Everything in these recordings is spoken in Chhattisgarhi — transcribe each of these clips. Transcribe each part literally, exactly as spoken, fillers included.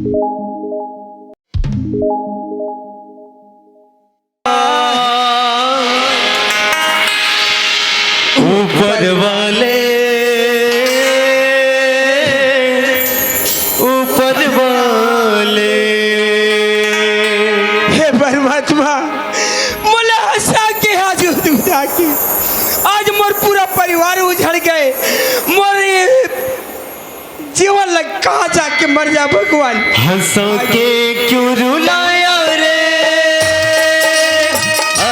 ऊपर वाले, ऊपर वाले। हे परमात्मा, मोला हंसा के आज दुखा के, आज मोर पूरा परिवार उजड़ गए, मोर ये जीवन ला कहाँ जाके मर जा भगवान। हंसा के क्यों रुलाया रे, आ,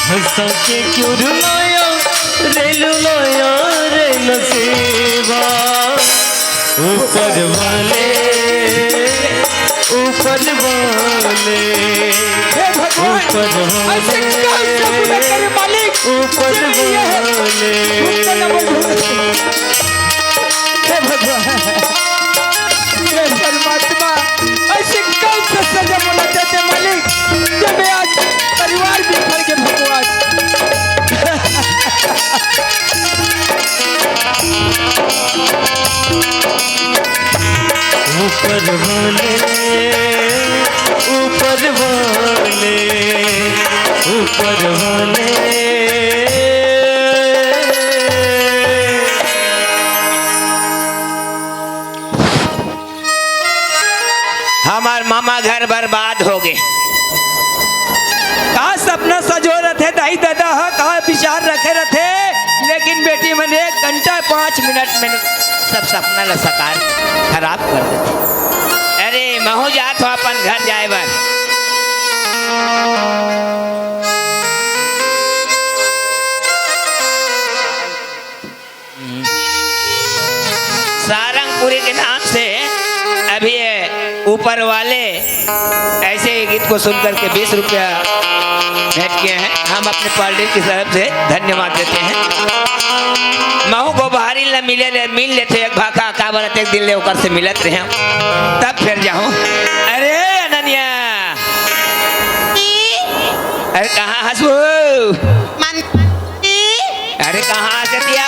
हंसा के क्यों रुलाया रे, रुलाया रे नसीबा। ऊपर वाले, ऊपर वाले, हे भगवान, ऊपर वाले, ऐसे कौन सा गुनाह करे मालिक? ऊपर वाले। हे भगवान, हे परमात्मा, ऐसे कौन सा सजा मोला देते मालिक, जब मैं आज परिवार बिखर के भगवान। ऊपर वाले, ऊपर वाले, ऊपर वाले। हमार मामा घर बर्बाद हो गए। का सपना सजो रथे दाई ददा ह, का विचार रखे रथे, लेकिन बेटी मन एक घंटा पाँच मिनट में सब सपना ला साकार खराब कर देथे। अरे महू जात हो अपन घर जाए बर। सारंगपुरी के नाम से अभी ये ऊपर वाले ऐसे ही गीत को सुन करके बीस रुपया भेंट किए हैं। हम अपने पार्टी की तरफ से धन्यवाद देते हैं। महू को बाहरी ले मिले ले, मिल लेते एक भाखा काबर एक दिन ले ओकर से मिलत रहे, तब फिर जाऊं। अरे अनन्या, अरे कहाँ हंसू? मन अरे कहाँ से दिया?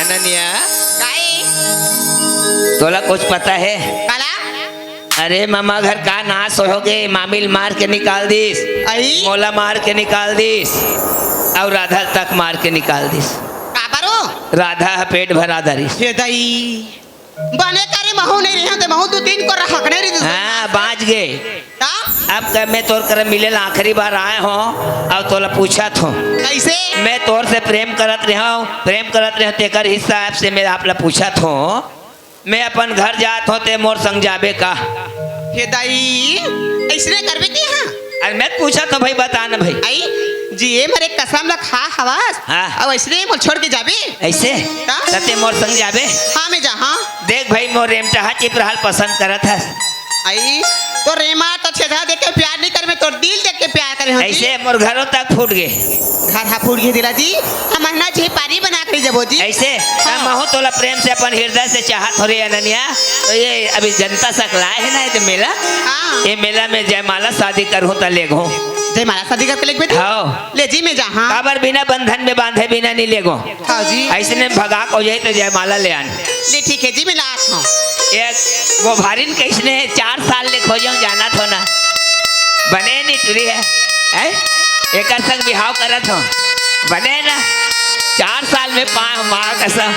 अनन्या, काई? तोला कुछ पता है? काला? अरे मामा घर का नाश हो गे, मामी ल मार के निकाल दिस, आई? मोला मार के निकाल दिस, अउ राधा तक मार के निकाल दिस। काबर ओ? राधा ह पेट भरा धरिस। हे दाई, बने करे महू नहीं रहे ते महू दू तीन को रहक नहीं रही। हाँ, बाँच गे। का? अब कब मैं तोर कर मिले ला आखिरी बार आए हो, अब तोला पूछत हो। कैसे? मैं तोर से प्रेम करत रहे हो, प्रेम करत रहे हो, तेकर हिसाब से मैं आप ला पूछत हो। मैं अपन घर जात हो, ते मोर संग जाबे का? हे दाई, ऐसने करबे ते हाँ? अरे मैं पूछत हो भाई, बता ना भाई। आई, जिए मरे कसम ला खा हवस, हाँ। अब ऐसने मोर छोड़ के जाबे? ऐसे? का? त ते मोर संग जाबे? हाँ, मैं जा, हाँ। देख भाई, मोर रेमटा हा चिपराहल पसंद करत हस। आई, तो रेमा तो छेदा देख के प्यार नहीं कर, मैं तोर दिल देख के प्यार करे हूँ जी। ऐसे मोर घरों तक फूट गए। घर हा फूट गए दिला जी, हम ना झेपारी बना के जबो जी। ऐसे? हाँ। तब महू तोला प्रेम से अपन हृदय से चाहत हो रे अनन्या। तो ये अभी जनता सकलाए है ना, ये तो मेला। हाँ। ये मेला में जयमाला शादी करहूँ त लेगहूँ। जयमाला शादी करके लेगबे जी? हाँ। ले जी मैं जा, हाँ। काबर बिना बंधन में बांधे बिना नहीं लेगो। हाँ जी। ऐसने भगाक हो जाए तो जयमाला ले आन। ले ठीक है जी, मैं लात हूँ। एक वो भारिन कैसने है, चार साल ले खोजो, जानत हो ना। बने नहीं टुरी है, हैं? एकर संग बिहाव करत हो। बने ना, चार साल में पाँव माँ कसम।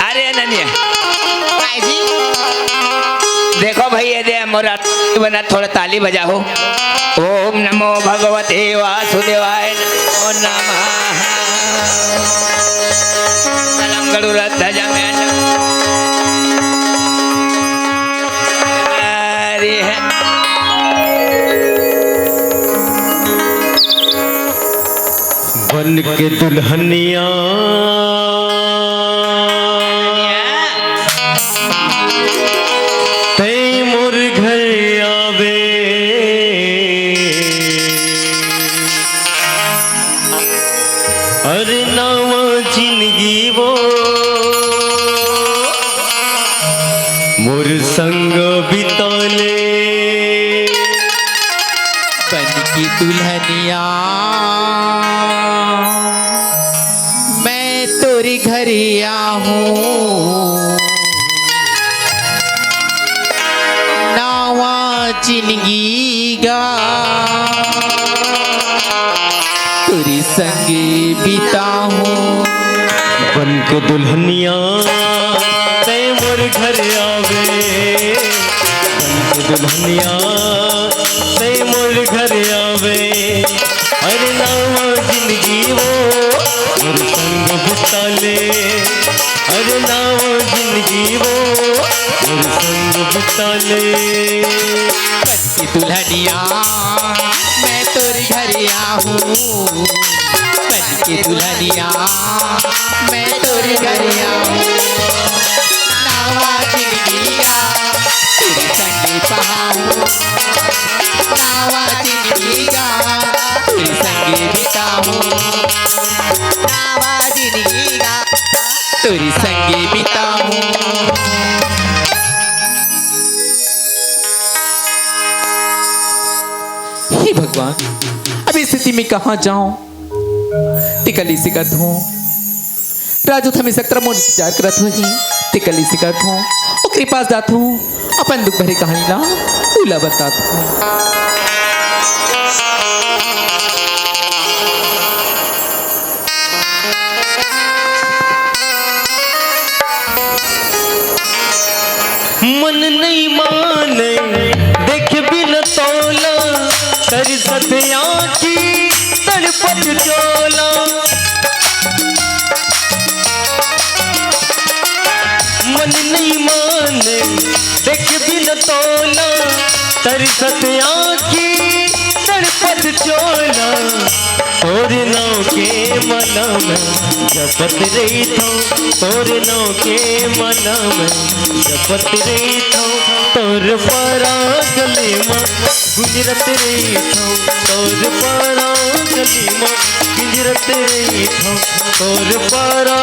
अरे ननिया। भाई जी। देखो भाई, ये दे मोरा बना, थोड़ा ताली बजाओ। ओम नमो भगवते वासुदेवाय नमो नमः। कलम गरुड़ ध्वजा में हरि है। बन के दुल्हनिया तैं मोर संग बिता ले। बन के दुल्हनिया मैं तोरे घर आहूँ, नावा जिनगी गा तोरे संगे बिताहूँ। बन के दुल्हनिया तैं मोर घर आवे, बन के दुल्हनिया तैं मोर घर आवे। अरे नावा जिनगी वो मोर संग बिता ले, अरे नावा जिनगी वो मोर संग बिता ले। बन के दुल्हनिया मैं तोर घर आहूँ, बन के दुल्हनिया मैं तोर घर आहूँ। नावा जिनगी गा तोर संगे बहाहूँ, नावा जिनगी गा तोर संगे बिताहूँ, नावा जिनगी गा तोर संगे बिताहूँ। हे भगवान, अब इस स्थिति में कहाँ जाऊं? तें कली से करत हों, राजू थमे सकतरा मोर इंतजार करत होही। तें कली से करत हों, ओकरे पास जात हों, अपन दुख भरे कहानी ला उला बतात हों। मन नइ माने देख बिन तोला, तरसत आँखी तड़पत चोला। मन नइ माने देख बिन तोला, तरसत आँखी तड़पत चोला। तोर नाव के माला मैं जपत रहिथौं, तोर नाव के माला मैं जपत रहिथौं। तोर पारा गले मा गुंजरत रहिथौं, तोर पारा गले मा गुंजरत रहिथौं, तोर पारा।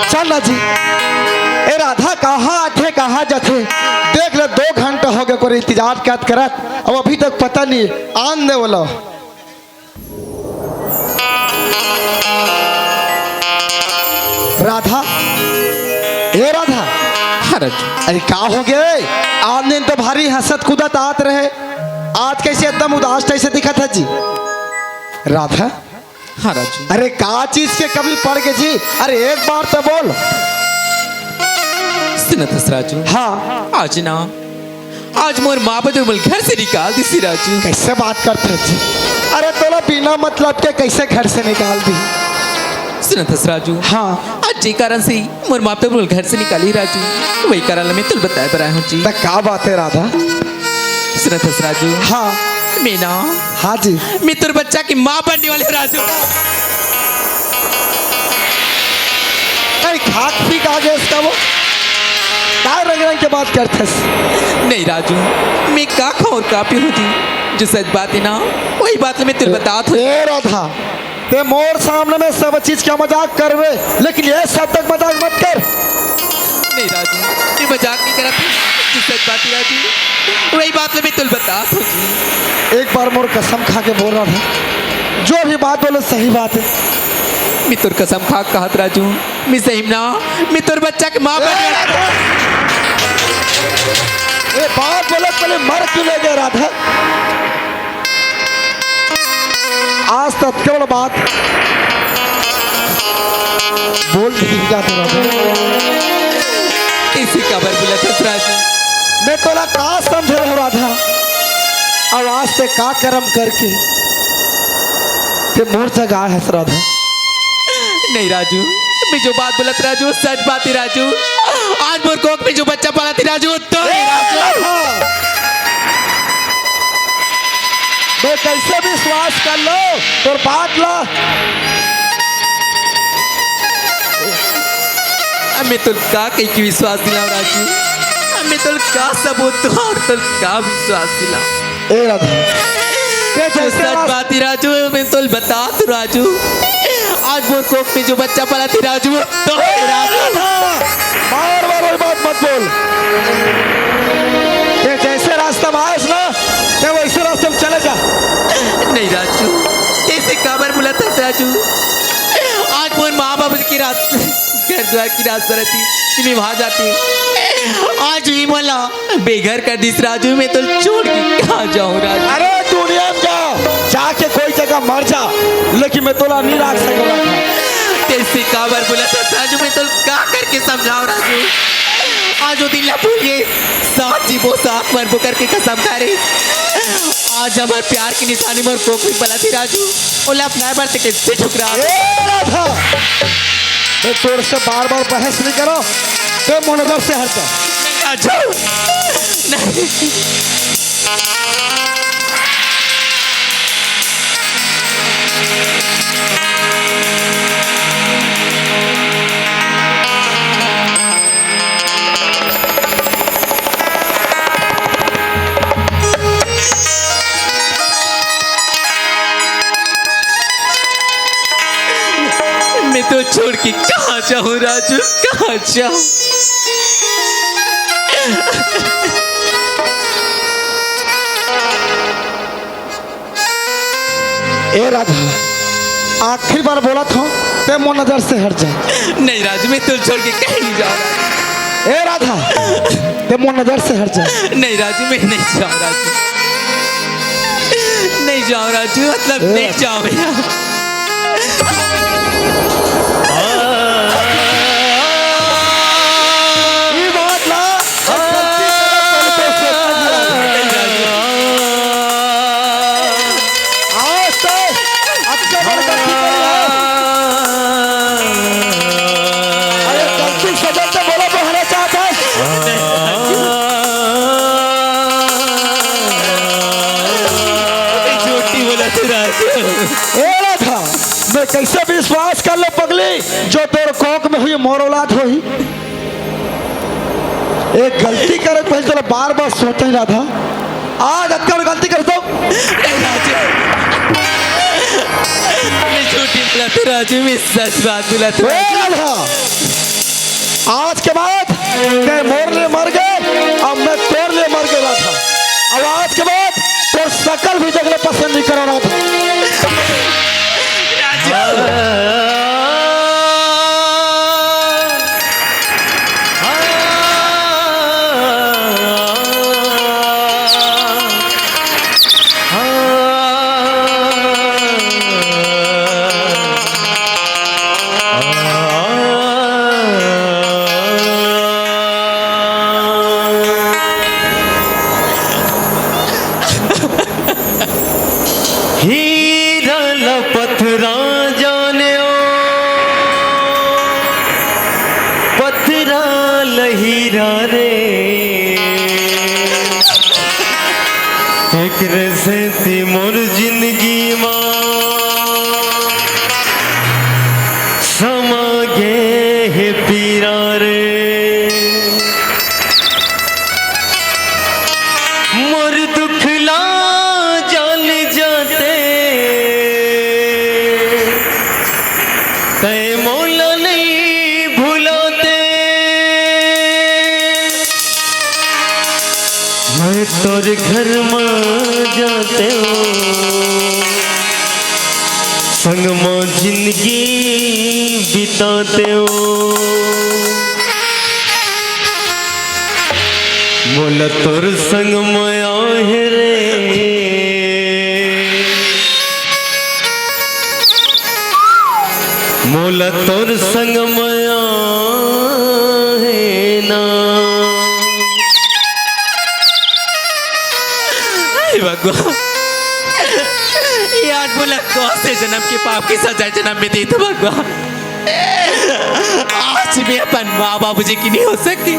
चल ना जी, ए राधा कहाँ आथे, कहाँ जाथे? देख ले, दो घंटा हो गया ओकर इंतजार करत करत, अब अभी तक पता नहीं आन दे वाला। राधा, ए राधा। हाँ राजू। अरे का हो गया? आन दिन तो भारी हंसत कूदत आत रहे, आज कैसे एकदम उदास जैसे दिखत है जी? राधा। हाँ राजू। अरे का चीज के कमी पड़ गई जी? अरे एक बार तो बोल। सुनत हस राजू। हाँ। आज ना, आज मोर माँ बदे मोला घर से निकाल दिस राजू। कैसे बात करत हस जी? अरे तोला बिना मतलब के कैसे घर से निकाल दी? सुनत हस राजू। हाँ। आज जे कारण से मोर माँ बदे मोला घर से निकाली राजू, वही कारण मैं तोला बताए बर आए हूँ जी। त का बात है राधा? सुनत हस राजू। हाँ। मैं ना, हाँ जी। मैं तोर बच्चा के माँ बनने वाली हूँ राजू। अरे खाक पी का गया इसका वो? काय रंग रंग के बात करत हस? नहीं राजू, मैं का खाऊं और का पीऊं जी? जो सच बात है ना, वही बात मैं तोला बतात हूँ। ए राधा, ते मोर सामने में सब चीज का मजाक करवे, लेकिन ये सब तक मजाक मत कर। नहीं राजू, मैं मजाक नहीं करत हूँ। जी सच बात है राजू, वही बात मैं तोला बतात हूँ जी। एक बार मोर कसम खा के बोल राधा, जो भी बात बोले सही बात है। मैं तोर कसम खा के कहत राजू, मैं सही में ना, मैं तोर बच्चा के माँ बन ए, ए, बात बोले पहले मर क्यों ले गया राधा? आज तक केवल बात बोल नहीं जाते राधा। इसी काबर बोलत हस राजू। मैं तोला का समझे रहूं राधा? अब आज ते का कर्म करके ते मोर जगह आए हस राधा? नहीं राजू, मैं जो बात बोलत राजू, सच बात है राजू। आज मोर कोख में जो बच्चा पलत है राजू, तो ए, राजू। मैं कैसे विश्वास कर लो तोर बात ला? मैं तोला का कहि के विश्वास दिलाव राजू? मैं तोला का सबूत दूं अउ तोला का विश्वास दिलाव? ए राधा, ते तो जैसे सच रास- बात हे राजू, मैं तोला बतात हंव राजू, आज मोर कोख में जो बच्चा पलत हे राजू, वो तो ए राजू। राधा, बार बार वही बात मत बोल। ते जैसे रास्ता में आयस ना, ते वैसे रास्ता में चले जा। नहीं राजू, अइसे काबर बोलत हस राजू? आज मोर माँ बाप के रास्ता, घर द्वार के रास्ता रहती, ते मैं वहाँ जातेंव। आज भी मोला बेघर कर दिस राजू, मैं तोला छोड़ के कहाँ जाहूँ राजू? अरे दुनिया में जा, जाके कोई जगह मर जा, लेकिन मैं तोला नहीं राख सकूंगा। ते अइसे काबर बोलत हस राजू, मैं तोला का करके समझावंव राजू? आज वो दिन ला भूल गे, साथ जीबो साथ मरबो करके कसम खाए रहे। आज हमर प्यार के निशानी मोर कोख में पलत हे राजू, ओला अपनाए बर ते कइसे ठुकरा? ए राधा, मैं तोर से बार बार बहस नहीं करंव, ते मोर नजर से हट जा। राजू, नहीं। मैं तोला छोड़ के कहाँ जाहूँ राजू, कहाँ जाहूँ? ए राधा, आखिरी बार बोलत हंव, ते मोर नजर से हट जा। नहीं राजू, मैं तोला छोड़ के कहीं नहीं जाहूँ। ए राधा, ते मोर नजर से हट जा। नहीं राजू, मैं नहीं जाहूँ राजू, नहीं जाहूँ राजू, मतलब ए नहीं राधा। जाहूँ भैया। ई बात ला, आज तो अच्छा बड़ गलती करी है। अरे गलती सजा तो बोला तो हरे चाहत है। झूठी बोला तू राजू। ए राधा, मैं कैसे विश्वास कर ले पगली, जो तोर कोख में हुई मोर औलाद होही। एक गलती करे पहले तोला बार बार सोचे राधा, आज अतका गलती कर तो। नहीं राजू, मैं झूठी बोला तू राजू, मैं सच बात बोला तू। ए राधा, आज के बाद ते मोर लिए मर गे, अब मैं तोर लिए मर गे राधा। अब आज के बाद तोर शकल भी देखना पसंद नहीं करा राधा। हीरा ला पथरा जाने ओ, पथरा ला हीरा रे। एकरे सेती मोर जिंदगी मा समा गे हे पीरा रे। मोर दुख ला जान जाते, तै मोला नहीं भुलाते। मैं तोर घर में जाते हो, संग में जिंदगी बिताते हो। मोला तोर संग मया हे रे, मोला तोर संग मया हे ना। हे भगवान, ये आज मोला कौन से जन्म के पाप की सजा जन्म में दे दो भगवान। आज मैं अपन माँ बाबूजी की नहीं हो सकी।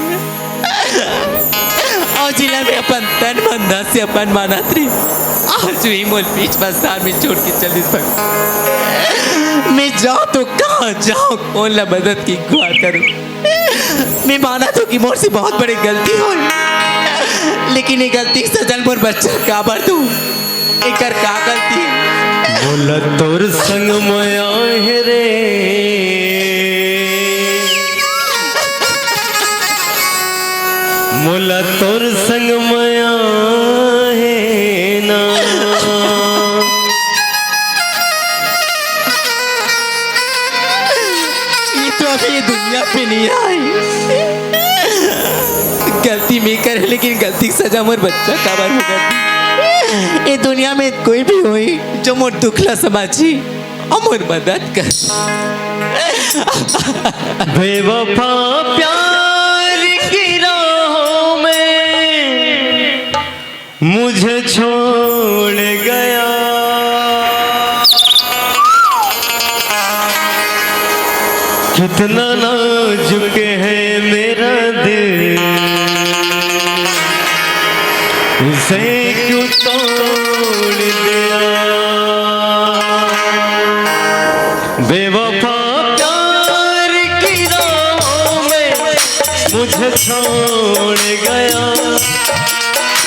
अउ जिला में अपन तन मन धन से अपन मानत रही, आज भी मोल बीच बाजार में छोड़ के चल दिस भगवान। मैं जाऊं तो कहाँ जाऊं, कौन ला मदद की गुहार करूं? मैं मानत हों कि मोर से बहुत बड़े गलती होय, लेकिन ये गलती के सजा ल मोर बच्चा काबर दूं? एकर का गलती हे? मोला तोर संग मया हे रे, मोला तोर संग मया हे ना। ये तो अभी ये दुनिया पे नहीं आई। गलती मैं करे, लेकिन गलती के सजा मोर बच्चा काबर भुगत? ये दुनिया में कोई भी होई जो मोर दुख ला समझी अउ मोर मदद कर। बेवफा प्यार की राहों में मुझे छोड़ गया। कितना नाजुक है मेरा दिल, इसे क्यों तोड़ दिया। बेवफा प्यार की राहों में मुझे छोड़ गया।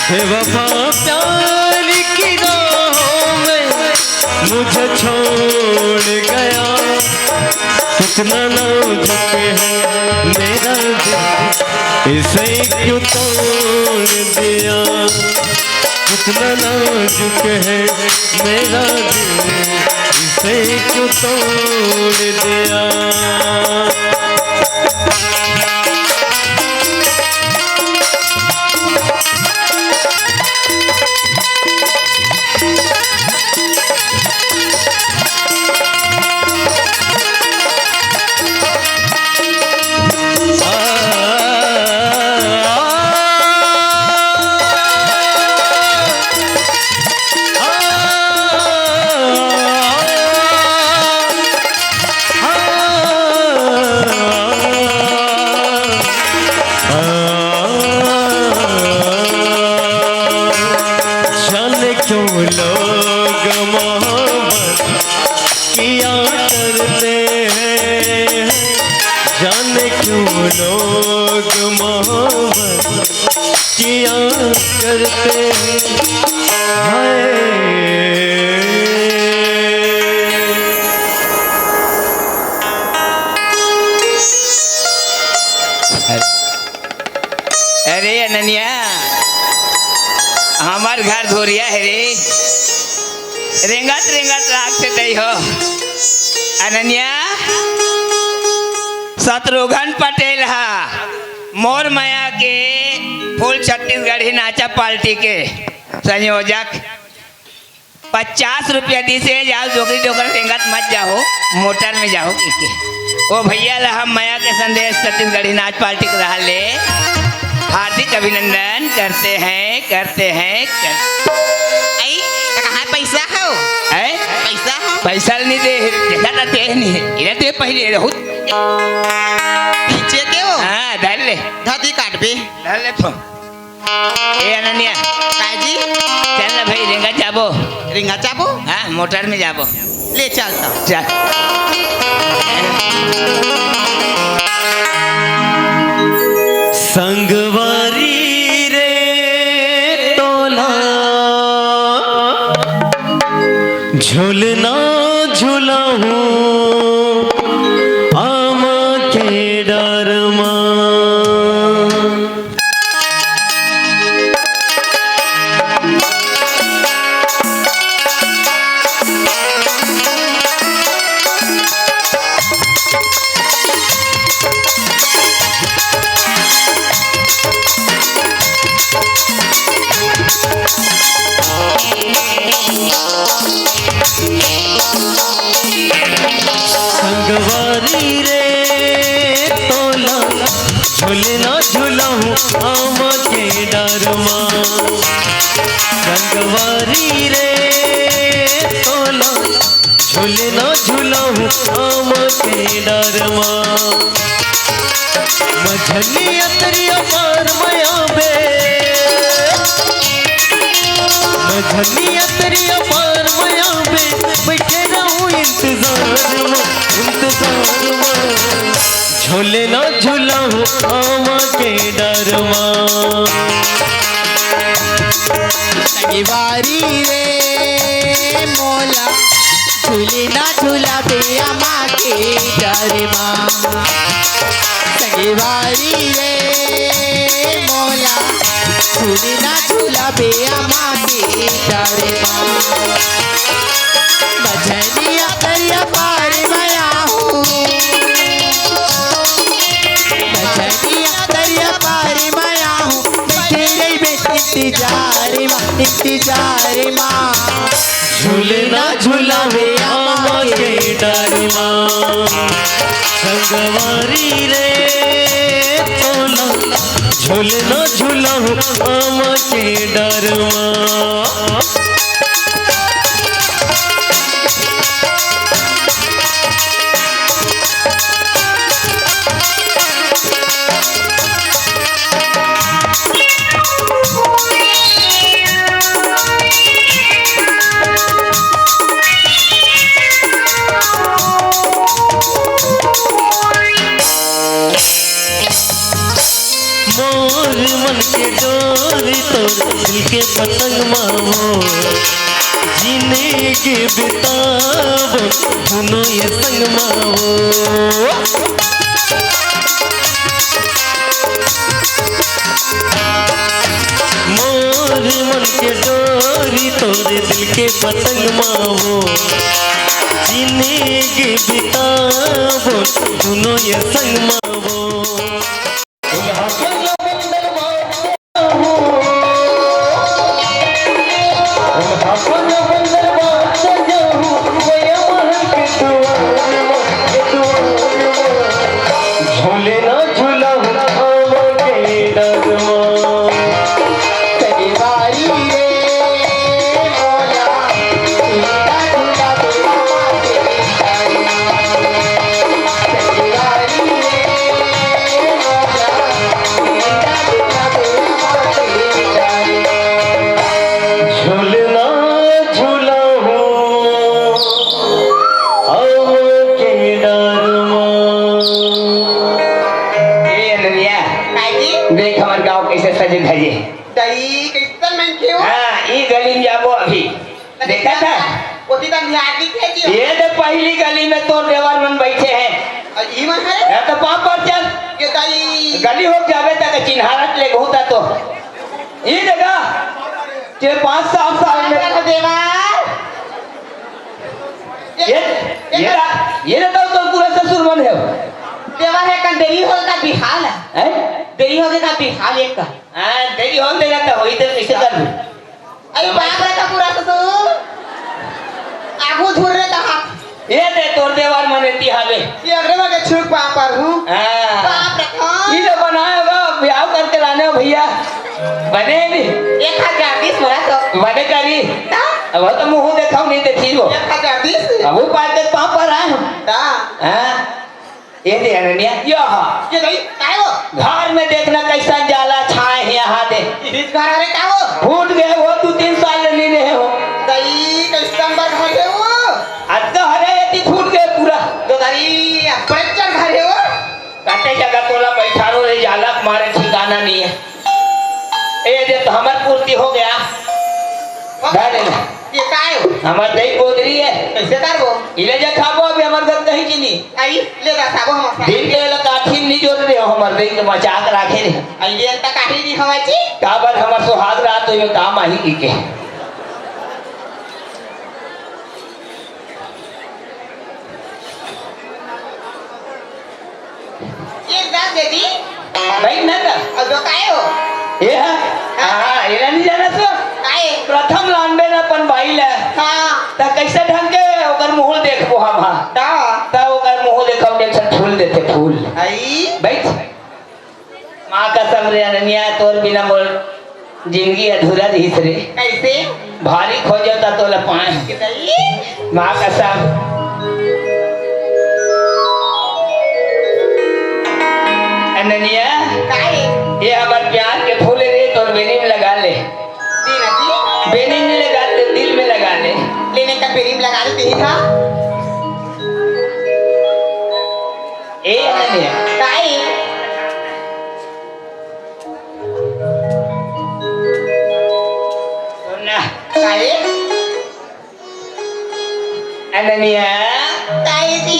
बेवफा प्यार की राहों में मुझे छोड़ गया। कितना नाजुक है मेरा दिल, इसे क्यों तोड़ दिया। कितना नाजुक है मेरा दिल, इसे क्यों तोड़ दिया। जाने क्यों लोग मोहब्बत किया करते हैं, जाने क्यों लोग मोहब्बत किया करते हैं। हाय। अरे अनन्या, हमर घर धोरिया हे रे, रेंगत रेंगत राख से दई हो। अनन्या, शत्रुघ्न पटेल हा मोर मया के फुल छत्तीसगढ़ी नाचा पार्टी के संयोजक। पचास रुपया दिस हे, जाओ डोकरी डोकर रेंगत मत जाओ, मोटर में जाओ कहिके। ओ भैया ला हम मया के संदेश छत्तीसगढ़ी नाच पार्टी के रहत ले हार्दिक अभिनंदन करते हैं, करते हैं, कर- आई, त कहाँ पैसा हो? हैं? पैसा हो? पैसा नहीं दे, देखा था ते नहीं, इधर दे पहले रहू। खींचे के हो? हाँ, धर ले। धर दी काट पे। धर ले फोन। ए अनन्या। काय जी? चल ना भाई, रेंगत जाबो। रेंगत जाबो? हाँ, मोटर में जाबो। ले चल त। चल। संगवारी रे तोला झुलना झुलाहूँ आमा के डार मा। संगवारी रे तोला झुलना झुलाहूँ आमा के डार मा। संगवारी रे तोला झुलना झुलाहूँ आमा के डार मा। मझनी अतरिया पार मया बे, मझनी अतरिया पार मया बे, बैठे रहूँ इंतजार मा, इंतजार मा। झूले ना झूलाहूँ आमा के डर मा। संगवारी रे मोला, झूले ना झूलाबे आमा के डर मा। संगवारी रे मोला, झूले ना झूलाबे आमा के डर मा। मझनिया दरिया पार मा आहूँ, मझनिया दरिया पार मा आहूँ, बइठे रहिबे इंतजार मा, इंतजार मा। झूले ना झूलाहूँ आमा के डर मा। संगवारी रे तोला, झूले ना झूलाहूँ आमा के डर मा। मोर मन के डोरी तोर दिल के पतंग मा हो, जिनगी बिताबो दुनों ये संग मा हो। मोर मन के डोरी तोर दिल के पतंग मा हो, जिनगी बिताबो दुनों ये संग मा हो। झूलना झूलाहूँ आमा के डर मा। ए अनन्या, काजी? देख हमर गाँव कइसे सजे धजे। दई, कइसन मनखे हो? हाँ, ई गली में जाबो अभी। देखा था? ओती तक ध्यान नहीं भेजी। ये तो पहली गली में तोर देवर मन बैठे हैं। और ई मन है? ये तो पाँव पर चल। ये दई। गली हो जावे तक चिन्हारत ले घूता तो। ये जगह के पाँच सात साल में। अरे देवर। ये, ये, ये, ये तो, तो पूरा ससुर मन है। देवर है का देरी हो का बिहाल है। हैं? देरी हो का बिहाल एक का। हाँ, देरी हो देगा तो वही तो कैसे कर दूँ? अरे बाप रे, का पूरा ससुर। आगू झुर रे कहा। ये दे तोर देवर मने ती हावे। ये अगरे मा के छुक पाँव पर हूँ। हाँ। बाप रे, कौन? ये जो बनाए होगा, ब्याह करके लाने हो भैया। बने नहीं। एक हजार बीस बोला तो। बने करी। ना। अब वो तो मुँह देखाओ नहीं देखी वो। एक हजार बीस। अब वो पाँच के पाँव पर आए हम। ना। हाँ। ये दे अनन्या, यो हा। ये दई, काय हो? घर में देखना कैसा जाला छाए हे यहाँ दे। इहिच घर हरे का हो? फूट गए हो, दू तीन साल ले नहीं रहे हो। दई, कैसन बर घर हे वो? आज तो हरे एती फूट गए पूरा। तो दई, बड़े चर घर हे वो? काटे जगह तोला बैठारो रे, जाला मारे ठिकाना नहीं है। ए दे तो हमर पूर्ति हो गया। धर ले। ये काय हो? हमर दही गोदरी है। कैसे करबो? इले जा खाबो अभी हमर घर कहीं की नहीं। आई, ले जा खाबो हमर साथ। दिन के ला काठी नहीं जोड़ रहे हो, हमर दही के बचा के राखे रहे। आई, ये अंता काठी नहीं हवा जी। काबर हमर सुहाग रात होई में काम आही की के। ये दस दे दी। भाई ना का? और जो काय हो? ये हा? हाँ, ये नहीं जाना तो? काय? प्रथम लानबे ना अपन भाई ला। हाँ। त कैसे ढंग के ओकर मुंह देखबो हम, हाँ? हाँ। त ओकर मुंह देखो, देख से फूल देते, फूल। आई। बैठ। माँ कसम रे अनन्या, तोर बिना मोर जिंदगी अधूरा रहिस रे। कैसे? भारी खोजो ता तोला पाए। कैसे? माँ कसम। अनन्या, काय? ये हमर प्यार के फूल रे, तोर बेनी में लगा ले। दे ना जी। बेनी में लगा ले, दिल में लगा ले। लेने का बेनी में लगा लेते हैं, हाँ? ए अनन्या, का काहे? अननिया। काहे जी?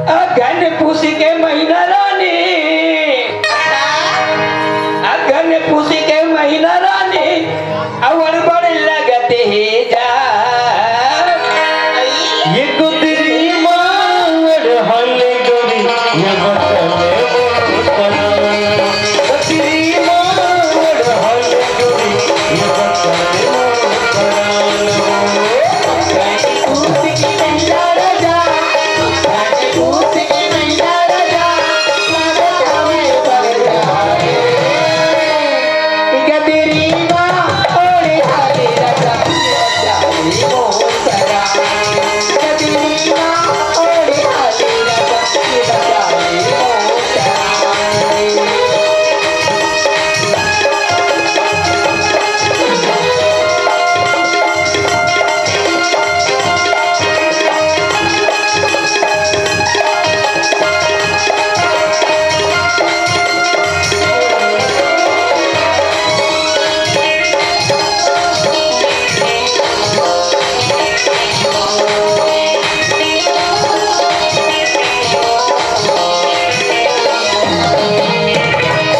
अगन पूस के महीना रानी। अच्छा। अगन पूस के महीना रानी, अवर बड़ लगत हे जा। आई। ये कुदरी मावड़ हल गोरी, ये बतले मोर परान। कुदरी मावड़ हल गोरी, ये बतले मोर परान।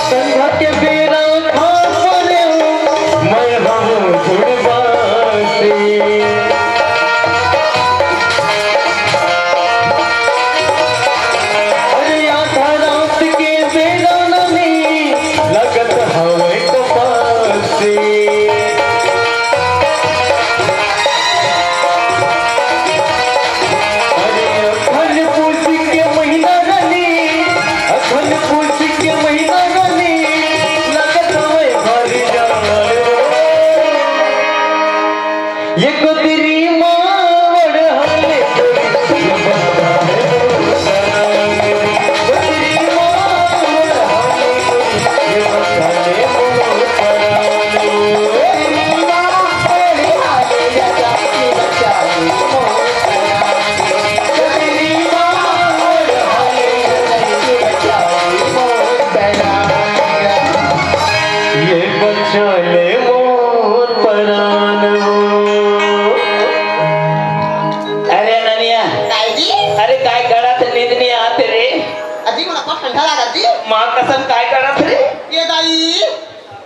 संध्या के बेरा खा परेंव, मैं हूँ जुड़वासी। अरे आधा रात के बेरा ननी, लगत हवय कपासी। अरे अखन पूस के महीना रानी, अखन पूस के महीना रानी, लगत हवय भारी जान। ये कुदरी मावड़ हाले गोरी, ये बता है मोर परान। कुदरी मावड़ हाले गोरी, ये बता है मोर परान। ये बचा ले मोर परान वो। अरे अननिया, काय जी? अरे काय गड़त, नींद नइ आत रे? अजी, मोला बहुत ठंडा लागत जी। माँ कसम, काय गड़त रे? ये दाई।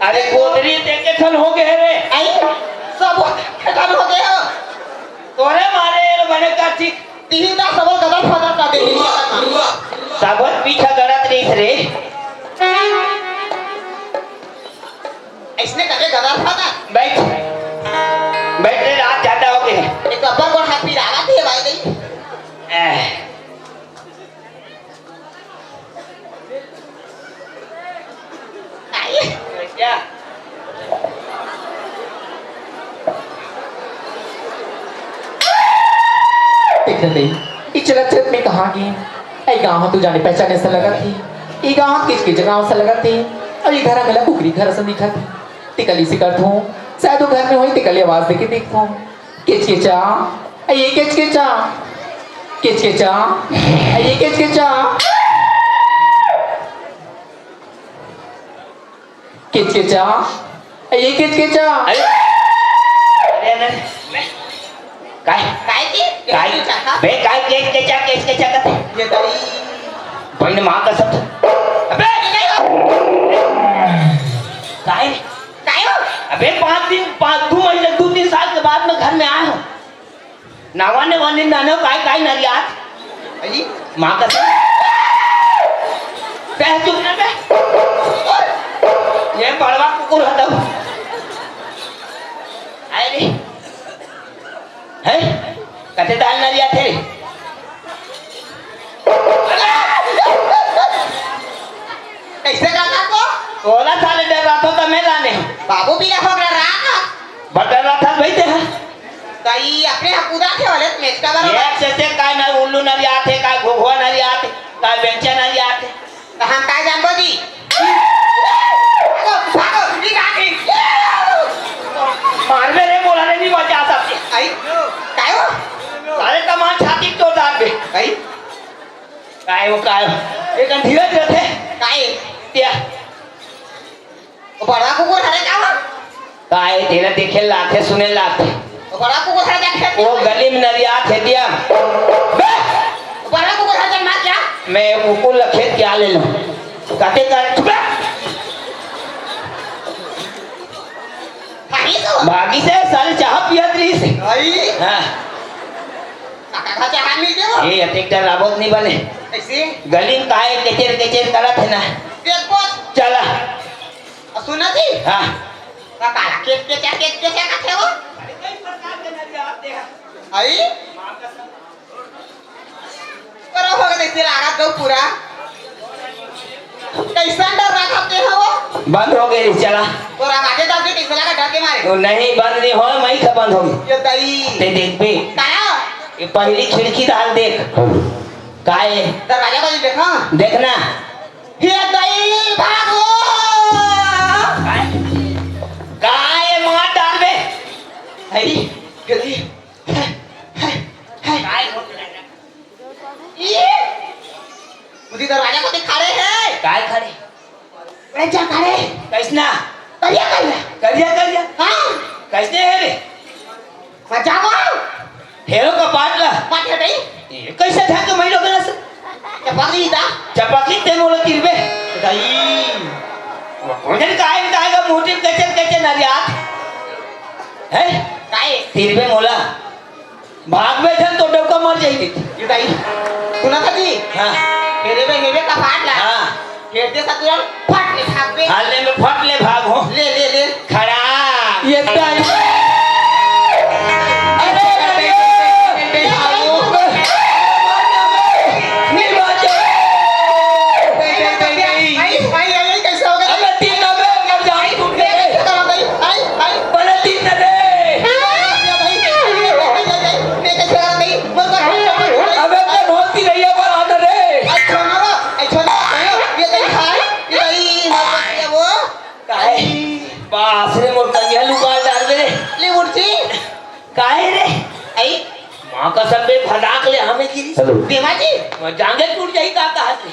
अरे गोदरी देखे ठन हो गे रे। आई, सब ठन हो गे हो। तोरे मारे ये बने का ठीक। तिही ता सबो गदर फदर कर दे। सबो पीछा गड़त रहिस रे। अइसने करे गदर फदर। बैठ। बैठ रे, रात जादा हो गे। एक अब्बर गोड़ हाथ पिरावत हे भाई नहीं। एह। आई। क्या? देख दे, ई चलत चलत में कहाँ गे? ए गाँव ह तो जाने पहचाने से लगत हे। ई गाँव ह किचकिच गाँव से लगत हे। अउ ई घर ह घला कुकरी घर असन दिखत हे। तेकर ले अइसे करथों, शायद वो घर में होही, तेकर ले आवाज देके देखथों। किचकिचा, ए किचकिचा, किचकिचा, ए किचकिचा। किचकिचा, ए किचकिचा। अरे, अरे, अरे, अरे। काय? काय की? काय? किचकिचा का? बे, काय किचकिचा, किचकिचा का? ये दाई। बहिनी माँ कसम। अबे! काय? काय हो? अबे, पाँच दिन, पाँच, दो महीने, दो तीन साल के बाद मैं घर में आया हूँ। नावा ने वाली नानो काय काय नरियात? अजी? माँ कसम। बे, चुप ना बे। ये बड़वा कुकुर हटो। अरे। हैं? कते दाल नरियात हे? कइसे करना को? ओला साले डर रहा था तो मैं लाने। बाबू भी रहो रहा। बड़ डर रहा था भाई ते। त ई अपने ह कूदाथे वाले मेचका बर। एक से ते काय ना उल्लू नरियाथे, काय घुघुआ नरियाथे, काय बेंचा नरियाथे। त हम काय जानबो जी? भागो, भागो, निकाल के। मारबे रे, मोला रे, नहीं बचा सकते। आई, काय हो? सारे कमान छाती तो डाल दे। आई। काय हो, काय हो? एक अंधीरा देते। काय? क्या? बड़ा कुकुर हरे का वो? काय तेला देखे लागथे, सुने लागथे। बड़ा कुकुर हरे का खेत? वो गली में नरियाथे दिया। बे! बड़ा कुकुर हरे का मार क्या? मैं कुकुर ला खेत क्या ले लूं? काटे कर, चुप रह। भागी तो। भागी से साले चाह पियत रही से। भाई। हाँ। काका का चाह मिल गया? ये अतेक डर राबोत नहीं बने। कैसे? गली में काय केचेर केचेर करत है ना। देख बोल। चला। अ, सुना जी? हाँ। का काला केच केचा, केच केचा का थे वो? अरे, कई प्रकार के नरियाथे। आई? पर हो गए, कैसे लागत दो पूरा? कैसन डर रहा थे हो वो? बंद हो गए, चला। तो आवाजे दब के कैसे लगा डर के मारे? तो नहीं, बंद नहीं हो, मैं तो बंद हो गई। ये दई। ते देख बे। काला? ये पहली खिड़की डाल देख। काय? दरवाजा को देखा? देखना। हे दई भागो। काय? काय मार डालबे? हई, जल्दी। हाय, हाय, हाय। काय होत रहा? ये? मुझे दरवाजा को दिखा रहे हैं। काय खड़े? अरे जा खड़े। कैसना? करिया करिया। करिया करिया? हाँ। कैसने हे रे? बचाओ। हेरो का पाटला। पाटला भाई। ये कैसे ढंग के महिला बना से? चपाकी दा। चपाकी ते मोला तिरबे। दाई। वो कौन जन काय काय का मोटी कचर कचर नरियात। है? काय? तिरबे मोला। भागबे झन तो डौका मर जाई। ये दाई। सुना था जी? हाँ। हेरे बे, हेरे का पाटला। हाँ। हेरते सा तुरंत फट ले भाग बे। हाल ले में फट ले भाग हो। ले, ले, ले। खड़ा। ये टाइम। अरे, अरे, अरे। नहीं बात है। आई, आई, आई, आई, कैसे हो गया? अबे, तीन नब्बे मर जाऊं तुम ये पे। कैसे करा भाई? आई, आई। बड़े तीन नब्बे। भाई, भाई, भाई, भाई, मैं कैसे करा भाई? बोल, बोल, बोल, बोल। अबे, तो नौती रही है, पर आना रे। अच्छा ना, अच्छा ना, ये तो खाए, ये तो ये मत कर वो। काहे? बाप रे, मोर कनिया लुका डाल दे। ले मुर्ची। काहे रे? आई? माँ कसम बे, भदाक ले हमें गिरी। हेलो। देवा जी। मैं जांगे टूट जाई का कहा से?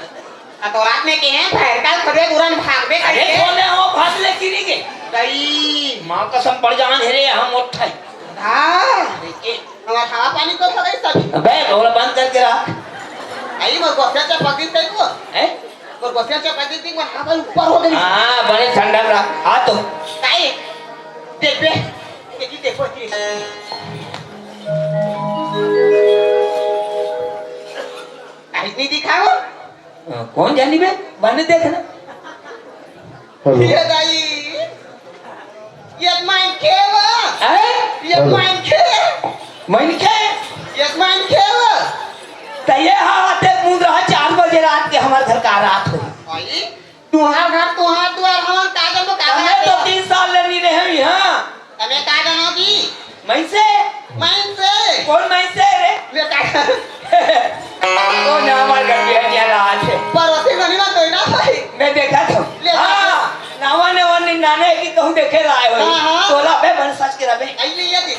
आ तो रात में के हैं, भैर का खड़े तुरंत भाग बे अरे करके। सोने हो, भाग ले गिरी के। दई। माँ कसम पड़ जान है रे, हम उठाई। हाँ। देखे। हमार हवा पानी तो हो गई सब। अबे, बोला बंद करके रख। आई, मैं गोस्या चपक दी तेरे को। हैं? और बसिया चपाती थी, वो हवा ऊपर हो गई। हाँ, बड़े ठंडा रहा। हाँ तो। ताई, देख बे, देखी, देखो, देखी। काहीच नाही दिखाओ। हाँ, कौन जानी बे? बने देखना। हेलो। ये दाई, ये माइन खेवा। हैं? ये हेलो। माइन खेवा। माइन खे? ये माइन खेवा। त ये हा आते मुंद रहा चार बजे रात के हमारे घर का रात हो। भाई, तुहार घर, तुहार दुआर, हमन का जानबो का हमें बात तो है? तीन साल ले नहीं रहे हैं यहाँ। हमें का जानो जी? मैं से? मैं से? कौन मैं से रे? ले का? कौन है हमारे घर की हटिया रहा है? पड़ोसी नहीं बात होई ना भाई। मैं देखा था। ले हाँ, नवा नवा निन्नाने की कहूँ देखे रहा है हाँ, हाँ। तोला बे मन सच के रबे। आई नहीं है जी।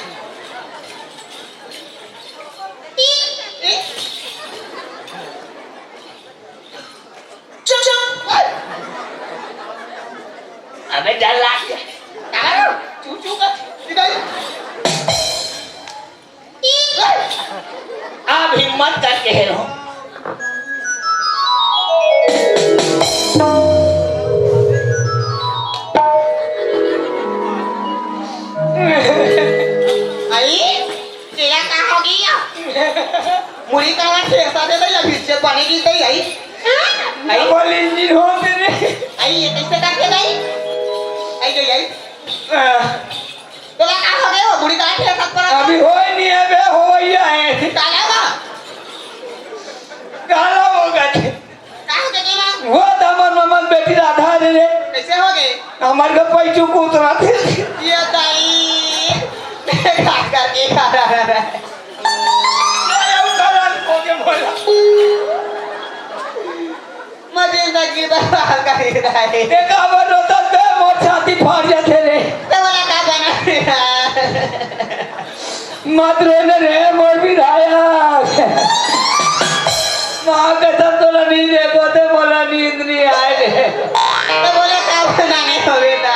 चुप, चुप। अबे डर लाग गया। चू चू कर। इधर। अब हिम्मत करके हेरो। आई, तेरा का हो गया? मुड़ी का ठेसा दे दे या फिर से पानी की दे आई। आई। डबल इंजन हो तेरे। आई, ये कैसे करके गई? आई, आई, आई। आह। तोला का हो गया वो? मुड़ी का ठेसा पर अभी होय नहीं है बे, होया है। काला बा। काला होगा। का हो गया तेरा? वो तो हमार ममन बेटी राधा रे रे। कैसे हो गए? हमारे घर पैचू को उतरा थे। ये ताई। का करके खा रहा है? मजे जिंदगी बर्बाद कर रहा है। देखा वो रोता तो मोर छाती फाड़ जाते रे। तो बोला का बना? मत रोने रे मोर विधायक। माँ कसम तोला नहीं देखो तो बोला नींद नहीं आए रे। तो बोला का बनाने हो बेटा?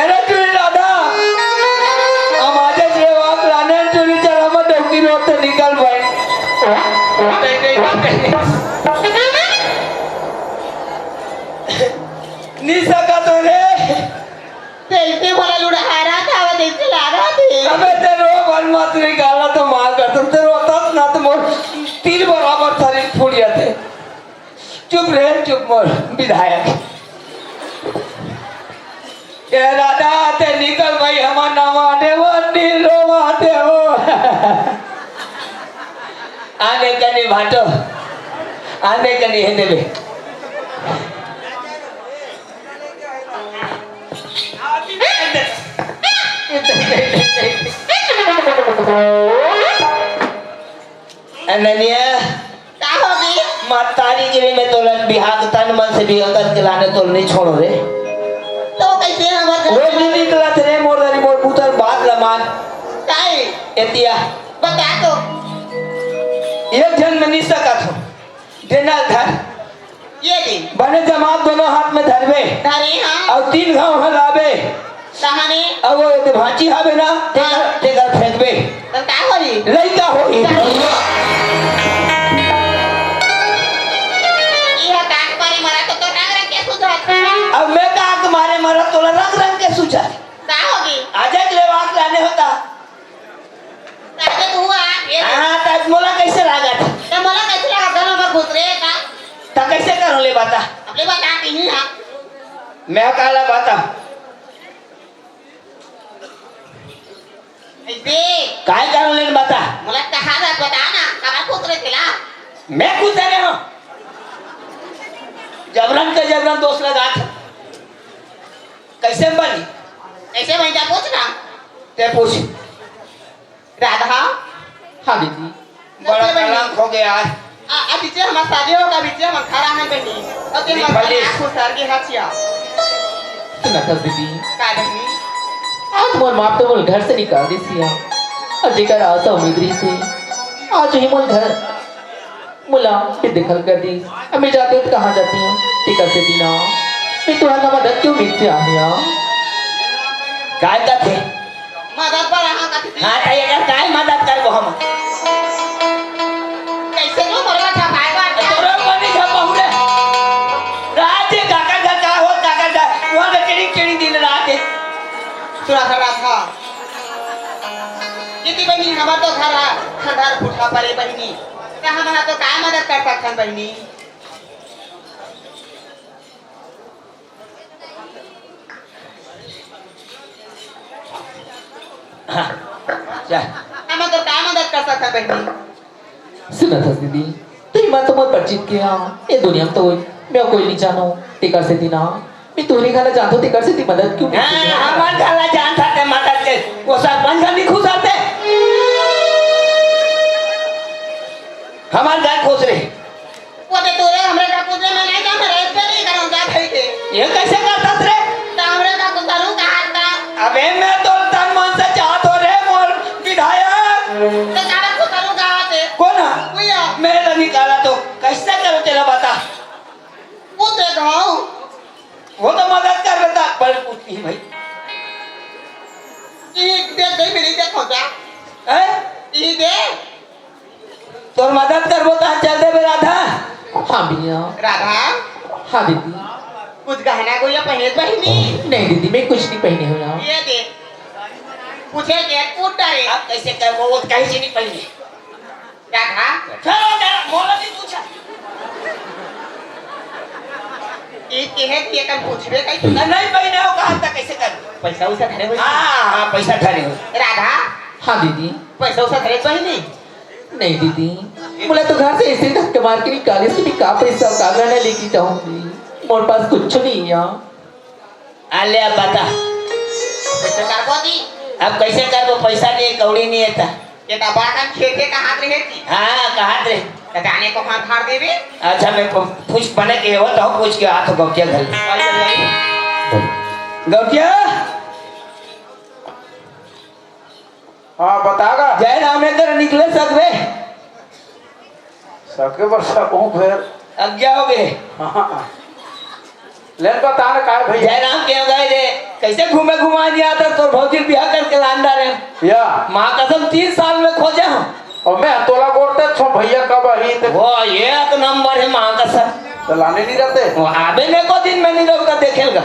अरे टूरी राधा, हम आजे रे वाक लाने टूरी चला मत डोकी रोड से निकल भाई। नहीं, नहीं, नहीं। नहीं सकत हो रे। तइसे मोला लुढ़ारा था, तइसे लागा थी। अबे ते रो बन मत निकाला तो मार कर तुम ते रोता ना तो मोर तीर बराबर शरीर फूट जाते। चुप रे, चुप मोर विधायक। ए राधा, ते निकल भाई, हमार नाम आने वो नीलो माते हो। आने कनी भाटो, आने कनी है देवे। अनन्या, का होगे? मतारी के भी मैं तोला बिहाव के तन मन से बिहाव करके लाने तोला नहीं छोड़ो रे। तो कइसे हमर घर वो भी निकला थे रे मोर दरी मोर पुतर बात ला मान। काहे? एतिया। बता तो। एक झन में नहीं सकत हो। देना धर। ये दे। बने जमात दोनों हाथ में धरबे। धरे हाँ। अउ तीन घाव हलाबे। कहाँ ने? अउ वो एदे भांची हाबे ना, तेकर, हाँ। तेकर फेंकबे। तो का होही? लइका होही। इहा काट मारे मरा तो, तो रंग रंग के सुझात। अब मैं काट मारे मरा तोला रंग रंग के सुझात। का होगे? आजे के लेवाक लाने होता। ताजे तू आ, ये ले। हाँ, त मोला कइसे लागत? त मोला कइसे लागत? घर में घुस रे का? त कइसे करो ले बता? अब ले बता, नहीं हाँ। मैं काला बता। अइसे। काय करो ले बता? मोला कहा था, बता ना, कहाँ घुस रे तेला? मैं घुस रे हूँ। जबरन के जबरन दोस्त लगा था। कइसे बनी? कइसे बनी, जा पूछ ना। ते पूछ। राधा। हाँ दीदी। बड़ा कइसे बनी? कलंक हो गया आज। आ, आ, बीचे हमार शादी होगा, बीचे हमार घर आ है बनी। और ते हमार दीपाली। घर आ खुसर के हचिया। सुना था दीदी। का बनी? आज मोर माँ तो मोर घर से निकाल दी सिया। और जेकर आशा उम्मीद रही थी, आज ही मोर घर मुला, फिर देखल कर दी। अब मैं जाती हूँ तो कहाँ जाती हूँ? ठीक से दीना। मैं तुम्हारा मदद क्यों मिलते आ गया? काय कथे? मदद पर रहा कथे। हाँ, त एकर काय मदद करबो हम? कइसे नो मोर ला झपाए बार? तोरा कोनी झपाहू रे। रात के काकर घर का हो, काकर घर। वहाँ पे चिड़ी चिड़ी दिन रात है। सुना था, रात था। किती बहिनी, हमर तो घर हा, खंडहर फूटा परे बहिनी। त हमन ह तो काय मदद कर सकथन बहिनी? हाँ, जा। हमन तो काय मदद कर सकथन बहिनी? सुना था दीदी, तुम मत मत परिचित के हाँ, ये दुनिया में तो मैं कोई नहीं जानो, तेकर से दीना। मैं तोरे घर ला जानथों, तेकर सेती मदद क्यों हाँ, करथे? हमर घर ला जानथस ते मदद के। वो सरपंच घर नहीं खुश आते। हमर घर खुश रहे। वो तो तोरे हमरे घर खुश रहे, मैं नहीं जानता, मैं रेत पे नहीं करूँ, जा भाई के। ये कइसे करथस रे? तो हमरे घर खुश करूँ, कहा था। अबे मैं तो तन मन से चाहत हो रे, मोर विधायक। तो काबर खुश करूँ, कहा थे? कौन है? भैया। मैं तो निकाला तो कइसे करूँ तेला बता। वो दे दो। वो तो मदद कर लेता, पर कुछ नहीं भाई। ई दे दे, मेरी दे खोजा। हैं? ई दे। तोर मदद करबो त चल देबे राधा। हाँ भैया। राधा। हाँ दीदी। कुछ गहना गुरिया पहने बहिनी? नहीं दीदी, मैं कुछ नहीं पहने हुआ। ये दे। पूछे के पूछ डारे। अब कइसे करबो, वो कहीं से नहीं पहने। राधा। चलो, चलो, बोलो नहीं पूछा। ई केहे कि एकर पूछबे कहीं। नहीं, नहीं, भाई, नहीं, वो कहा था, कइसे कर? पैसा उसा धरे हुए? हाँ, हाँ, पैसा धरे हुए। राधा। हाँ, दीदी। पैसा उसा धरे बहिनी? नहीं, दीदी। मोला तो घर से ऐसे धक्के मार के निकाले से भी का पैसा, का गहना लेके जाऊंगी? मोर पास कुछ नहीं है। आ ले, अब बता। कइसे करबो जी? अब कइसे करबो? पैसा नहीं है, कौड़ी नहीं है ता। ये तो बड़ा कन खेते कहात रहे जी। हाँ, कहात रहे। तो जाने को हाथ हार देवे। अच्छा, मैं पू-, पूछ बने के हो तो पूछ के हाथ गौटिया घर। अरे भाई। गौटिया? हाँ, बता गा। जय राम ने कर निकले सकबे। सके बर सकूं फेर। अज्ञा हो गए। हाँ। ले बता ना काय भैया। जय राम के हो गए रे। कइसे घूमे घुमाए नइ आत हस, तोर भौजी ल बिहा करके लान डारेंव। या। माँ कसम, तीन साल में खोजे हँव। अउ मैं तोला गोठियाथँव भइया कब आही ते। वो एक नंबर हे माँ कसम। त लाने नइ रहते? वो आबे न एको दिन में नइ रहूँ त देखे ल गा।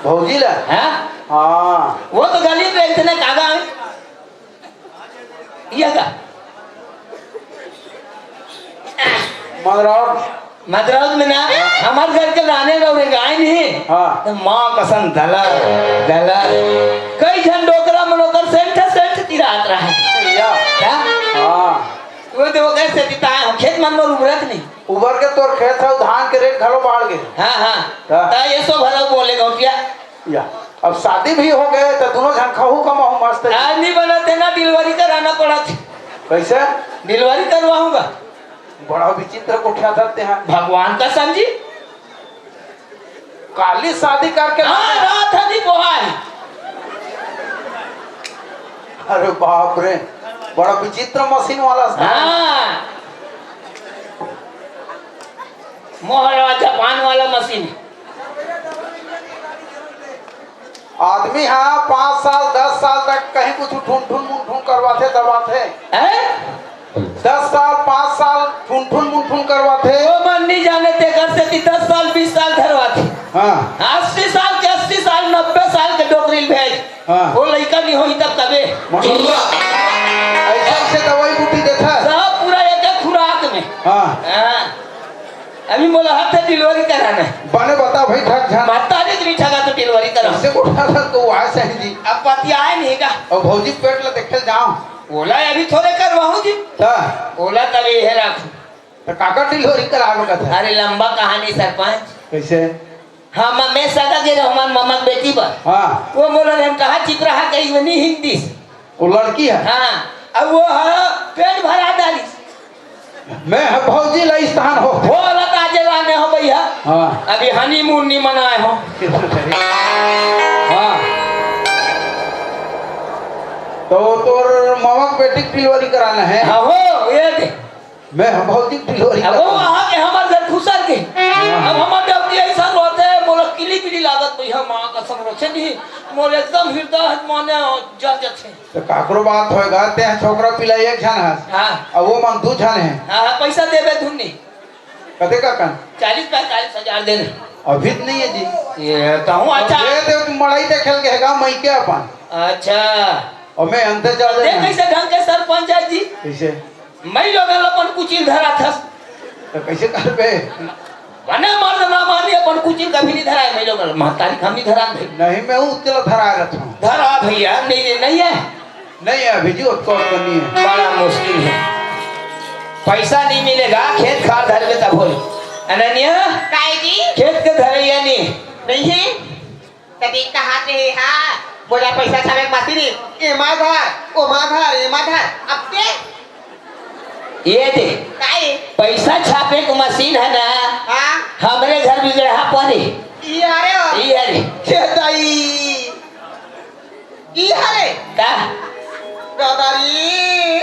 भौजी ला? हाँ? हाँ। वो तो गली में रहिथे ना, कागा हे? ये का? मदरौत। मदरौत में ना, हमर घर के लाने रहो रे, गाय नहीं। हाँ। त माँ कसम दलर, दलर। कई झन डोकरा मन ओकर सेंठ, सेंठ तिरात रहय। या। का? हाँ। वो तो ओकर से तिता, खेत मन मोर उबरत नहीं। उबर के तोर खेत हे, धान के रेट घलो बाढ़ गे। हाँ, हाँ। हाँ। त ये सो भला बोले गौटिया। या, अब शादी भी हो गे, त दूनों झन खाहू कमाहू मस्त। आज नइ बनत हे ना, delivery कराना पड़त हे। कइसे? Delivery करवाहूँ गा। बड़ा विचित्र गोठियाथस तें हा। भगवान कसम जी। काली शादी करके हाँ, रात हनी बोहाय। अरे बाप रे, बड़ा विचित्र मशीन वाला। हाँ। मोहरा जापान वाला मशीन। आदमी ह पाँच साल, दस साल तक कहीं कुछ ठुनठुन मुनठुन करवाथे, दबाथे। हैं? दस साल, पाँच साल ठुनठुन मुनठुन करवाथे। ओ मन नहीं जाने, तेकर सेती दस साल, बीस साल धरवाथे। हाँ। अस्सी साल के, अस्सी साल, नब्बे साल के डोकरी ल भेज। हाँ। वो लइका नहीं होही तब तबे। मतलब, ऐसा से दवाई बूटी देथा। सब पूरा एक एक खुराक में। हाँ। हाँ। अभी मोला हफ्ते delivery कराना हे। बने बता भाई, ठग झन। महतारी के नहीं ठगा तो delivery करा। इससे को ठगा तो आए सही जी। अब पति आए नहीं का? अउ भौजी पेट ला देखे जाओ। ओला अभी थोड़े करवाहूँ जी। ता? ओला तब ये रखूँ। तो काकर delivery करावे का था? अरे लंबा कहानी सरपंच। कइसे? हाँ, मैं, मैं सगा गे रहो हमार ममा के बेटी बर। हाँ। वो मोला हम कहा चिप रहा कहीं वो नहीं हिंदी। वो लड़की हे? हाँ, अब वो ह पेट भरा डालिस। मैं ह भौजी ला स्थान हो। हो लता जे लाने हो भइया। हाँ। अभी honeymoon नहीं मनाए हो। हाँ। तो तोर ममा के बेटी के delivery कराना हे? हाँ हो, ये दे। मैं ह भौजी के delivery अब वो कराना हे। वहाँ के हमर घर खुसर के। हाँ। अब हमर जब ये ऐसा रोते, मोला किली बिली लागत भइया, माँ कसम रोचे नहीं, मोर एकदम हृदय माने जल जथे। त काकरो बात होय गा, तें छोकरा पिला एक झन हस। हाँ। अउ वो मन दू झन हे। हाँ, हाँ, पैसा देबे धुन नहीं। कते का कन? चालीस पैंतालीस हजार दे दे। अभी त नहीं हे जी। ये कहूँ अच्छा। दे दे, मड़ई देखे ल गे हे गा, मइके अपन। अच्छा। अउ मैं अंदर जा दे दे ना। कइसे ढंग के सरपंच हे जी? कइसे? मइलोगन ल अपन कुचिल धराथस। त कइसे करबे? बने मर्द ना मानी अपन कुचिल कभी नहीं धराए, मइलोगन ल महतारी हम नहीं धरान भाई। नहीं, मैं उतला धराए रखूँ। धरा भइया, नहीं, नहीं हे। नहीं हे अभी जी, ओतको ओतको नहीं हे। बड़ा मुश्किल हे। पैसा नहीं मिलेगा, खेत खार धरबे तब होई। अनन्या, काय जी? खेत के धरइया नहीं। नहीं हे? कभी कहा थे हा, मोला पैसा छापे के मशीन हे, एमा धर, ओमा धर, एमा धर। अब ते? ये दे। काय? पैसा छापे के मशीन हे ना, हाँ। हमरे घर बिगड़हा परे। ई हरे हो। ई हरे। ये दाई। ई हरे। का? दादारी।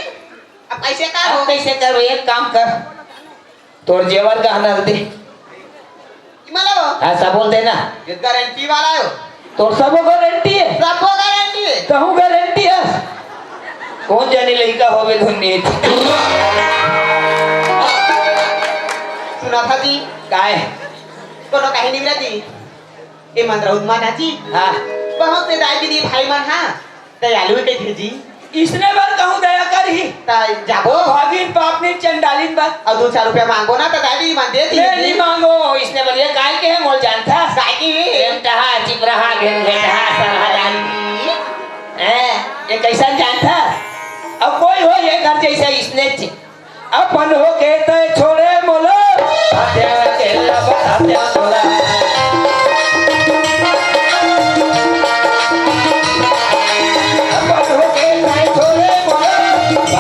अब कैसे का अब हो? कैसे करो? एक काम कर, तोर जेवर गहना ल दे। इमा लो। हाँ, सबो ल देना। ये गारंटी वाला हो। तोर सबो गारंटी हे? सबो गारंटी हे। कहूँ गारंटी हे? कोन जानी लइका होवे धुन नहीं। सुना था जी। काय? कोनो कहीं नहीं मिला जी। ए मन रहू मन जी। हाँ। बहुत से दाई दीदी भाई मन, हाँ। दयालु कहिथे जी। इसने बर कहूँ दया करही। त जाबो। ओ भागिन पापनी चंडालिन बर। अउ दू चार रुपया मांगो ना त दादी मन दे दी ले जी। नहीं मांगो, इसने बर ये काय के हे मोल जानथा? काय के हे? प्रेम तहा, चिपरहा, घेन घेटहा, सरहा दान। हैं, ये कैसन जानथा? अब कोई हो ये घर जैसा इसने च-, अपन होके तै छोड़े मोला। आत्या अकेला बा, आत्या मोला। अपन होके तै छोड़े मोला।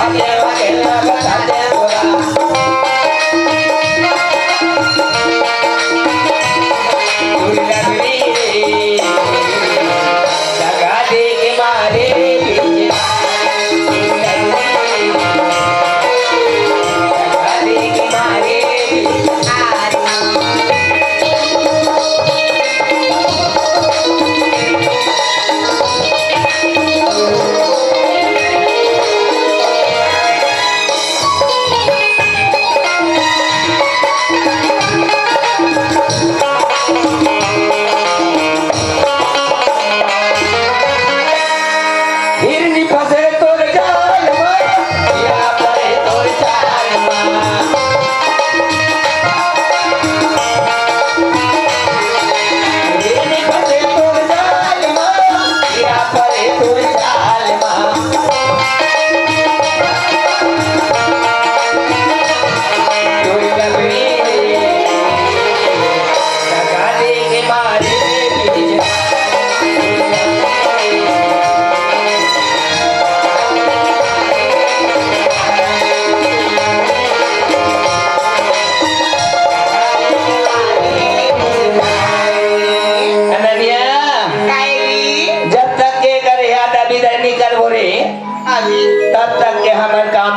आत्या अकेला बा, आत्या मोला। दुर्गा दुर्गी। जगा दे के मारे पीछे। जगा दे के मारे पीछे।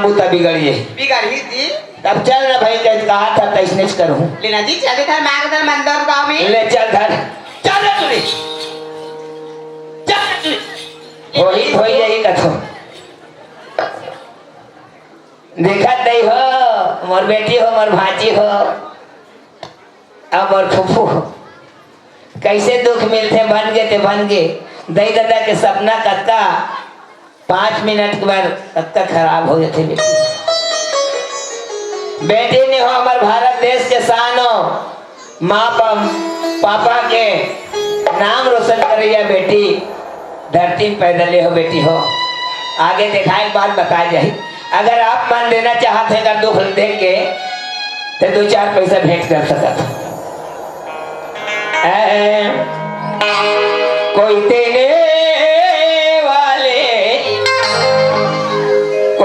तू त बिगड़ ये। बिगड़ ही जी। तब चल ना भाई, कह कहा था तैसने करहूँ। लेना जी, चल इधर मार उधर मंदर गाँव में। ले चल धर। चल रे तू रे। चल रे तू रे। होई, होई यही कथो। देखत नहीं हो, मोर बेटी हो, मोर भांची हो, अब मोर फूफू हो। कैसे दुख मिलथे, बन गे ते बन गे। दई ददा के सपना कतका पाँच मिनट के बाद कतका खराब हो जाथे बेटी। बेटी नहीं हो, हमर भारत देश के शान हो। माँ पा-, पापा के नाम रोशन करैया बेटी, धरती में पैदा ले हो बेटी हो। आगे देखाए के बाद बताए जाही। अगर आप मन देना चाहत हे, अगर दुख देख के, तो दो चार पैसा भेंट कर सकत हो। ऐ, कोई देने वाले,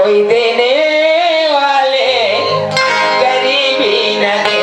कोई देने वाले गरीबी न दे।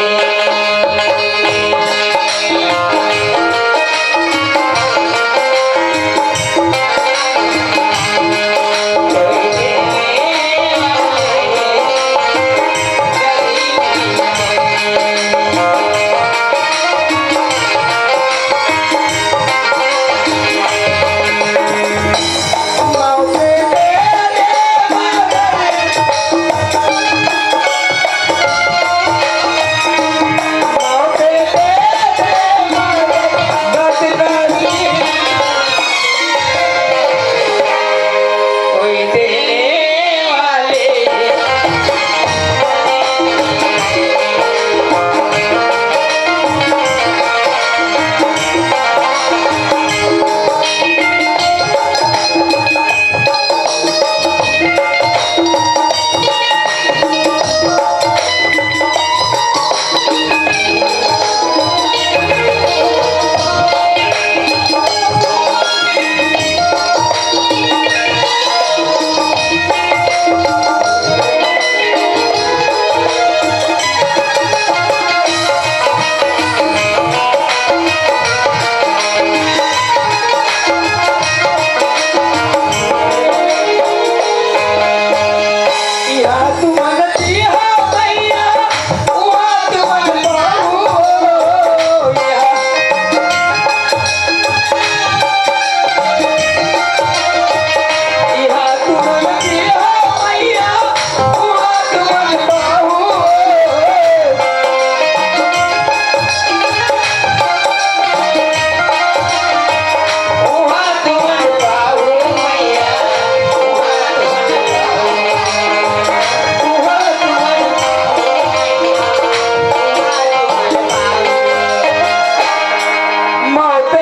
मौत दे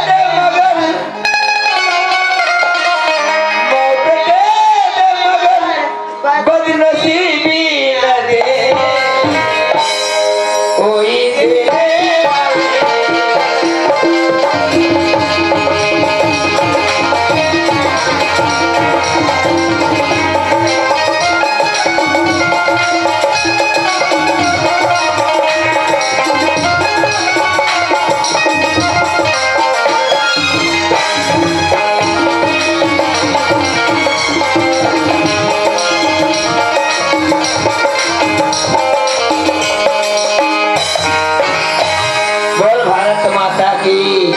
दे मगर, मौत दे दे मगर, बदनसीबी न दे। कोई दे बोल भारत माता की।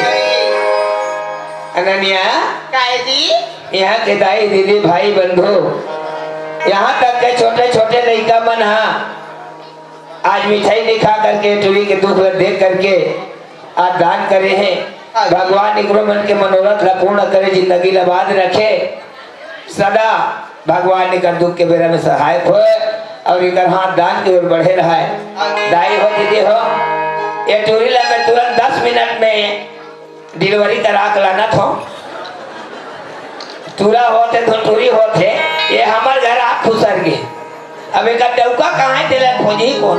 अनन्या, काय जी? यहाँ के दाई, दीदी, भाई, बंधु, यहाँ तक के छोटे-छोटे लइका मन हा आज मिठाई दिखा करके, टुरी के दुख ल देख करके आज दान करे हे। हाँ। भगवान एकरो मन के मनोरथ ला पूर्ण करे, जिंदगी ला आबाद रखे, सदा भगवान एकर दुख के बेरा में सहायक होय और एकर हाथ दान के ओर बढ़े रहय। दाई हो, दीदी हो, ये टूरी ला मैं तुरंत दस मिनट में डिलीवरी करा के लानत हो। टूरा होथे तो टूरी होथे, ये हमर घर आ खुसर गे। अब एकर डउका कहाँ हे, तेला खोजही कोन?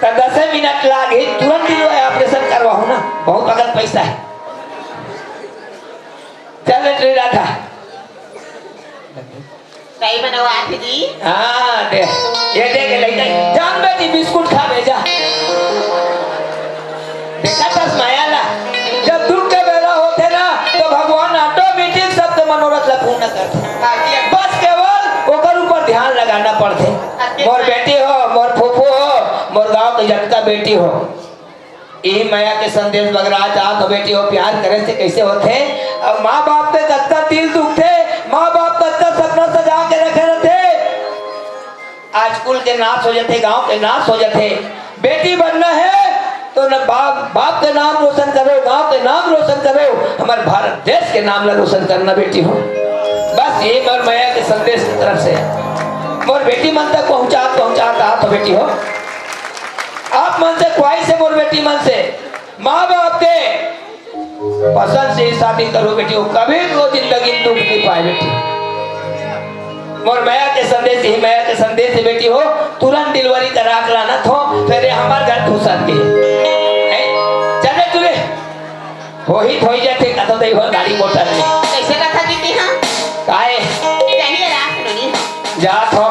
त दसे मिनट लागही, तुरंत ही वो ऑपरेशन करवाहूँ ना, बहुत अकन पैसा हे। चल रे राधा। सही बनवा आथे जी। हाँ, दे। ये दे के लइका। जान बे जी, बिस्कुट खा बे, जा। देखा तस माया ला। जब दुख के बेरा होथे ना, तो भगवान automatic सबके मनोरथ ला पूर्ण करथे। हाँ जी। बस केवल करना पड़थे। मोर बेटी हो, मोर फूफू हो, मोर गांव के जतका बेटी हो, इही मया के संदेश बगरा चाहत हो बेटी हो। प्यार करे से कैसे होथे? अब माँ बाप के कतका दिल दुखथे, माँ बाप कतका सपना सजा के रखे रहथे। आज कुल के नाश हो जाथे, गांव के नाश हो जाथे। बेटी बनना है तो न बाप, बाप के नाम रोशन करो, गांव के नाम रोशन करो, हमारे भारत देश के नाम ला रोशन करना बेटी हो। बस ये मोर मया के संदेश की तरफ से। मोर बेटी मन तक पहुंचा, पहुंचा, कहा तो बेटी हो। आप मन से ख्वाहिश है मोर बेटी मन से, माँ बाप के पसंद से ही शादी करो बेटी हो, कभी भी वो जिंदगी में दुख नहीं पाए बेटी। मोर मया के संदेश ही मया के संदेश है बेटी हो। तुरंत डिलीवरी करा के लाना थो, फिर ये हमार घर घुसा दे। हैं? चले तुले। हो ही, हो ही जाते कथो दई हो गाड़ी मोटर में। कैसे कथा दीदी हाँ? काहे? चलिए रात नोनी। जा थो।